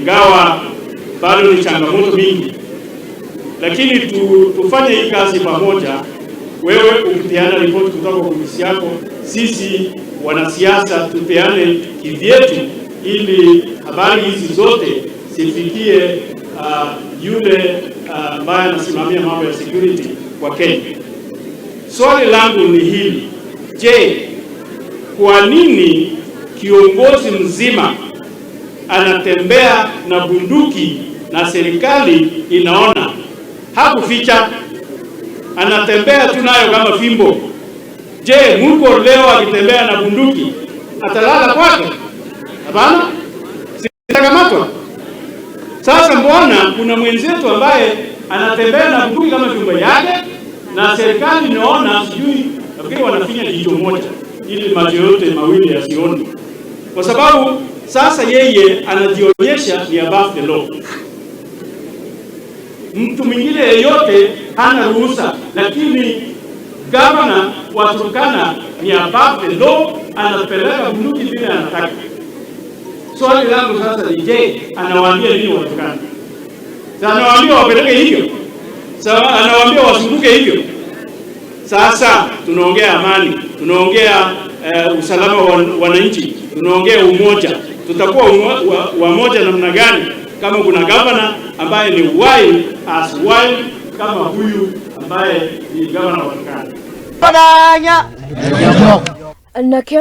Ingawa bado ni changamoto mingi, lakini tufanye hii kazi pamoja. Wewe ukipeana ripoti kutoka kwa ofisi yako, sisi wanasiasa tupeane kivyetu, ili habari hizi zote zifikie yule ambaye anasimamia mambo ya security kwa Kenya. Swali langu ni hili: je, kwa nini kiongozi mzima anatembea na bunduki na serikali inaona? Hakuficha, anatembea tu nayo kama fimbo. Je, Murkomen leo akitembea na bunduki atalala kwake? Hapana, si atakamatwa. Sasa mbona kuna mwenzetu ambaye anatembea na bunduki kama fimbo yake na serikali inaona, sijui, nafikiri wanafinya jicho moja ili macho yote mawili yasione, kwa sababu sasa yeye anajionyesha ni above the law. Mtu mwingine yeyote hana ruhusa, lakini gavana wa Turkana ni above the law, anapeleka bunduki vile anataka. Swali langu sasa ni je, anawaambia nini wa Turkana? Sasa anawaambia wapeleke hivyo? Sasa anawaambia wazunguke hivyo? Sasa tunaongea amani, tunaongea usalama wa wananchi, tunaongea umoja. Tutakuwa wamoja namna gani kama kuna gavana ambaye ni wild as wild kama huyu ambaye ni gavana wa Turkana? Na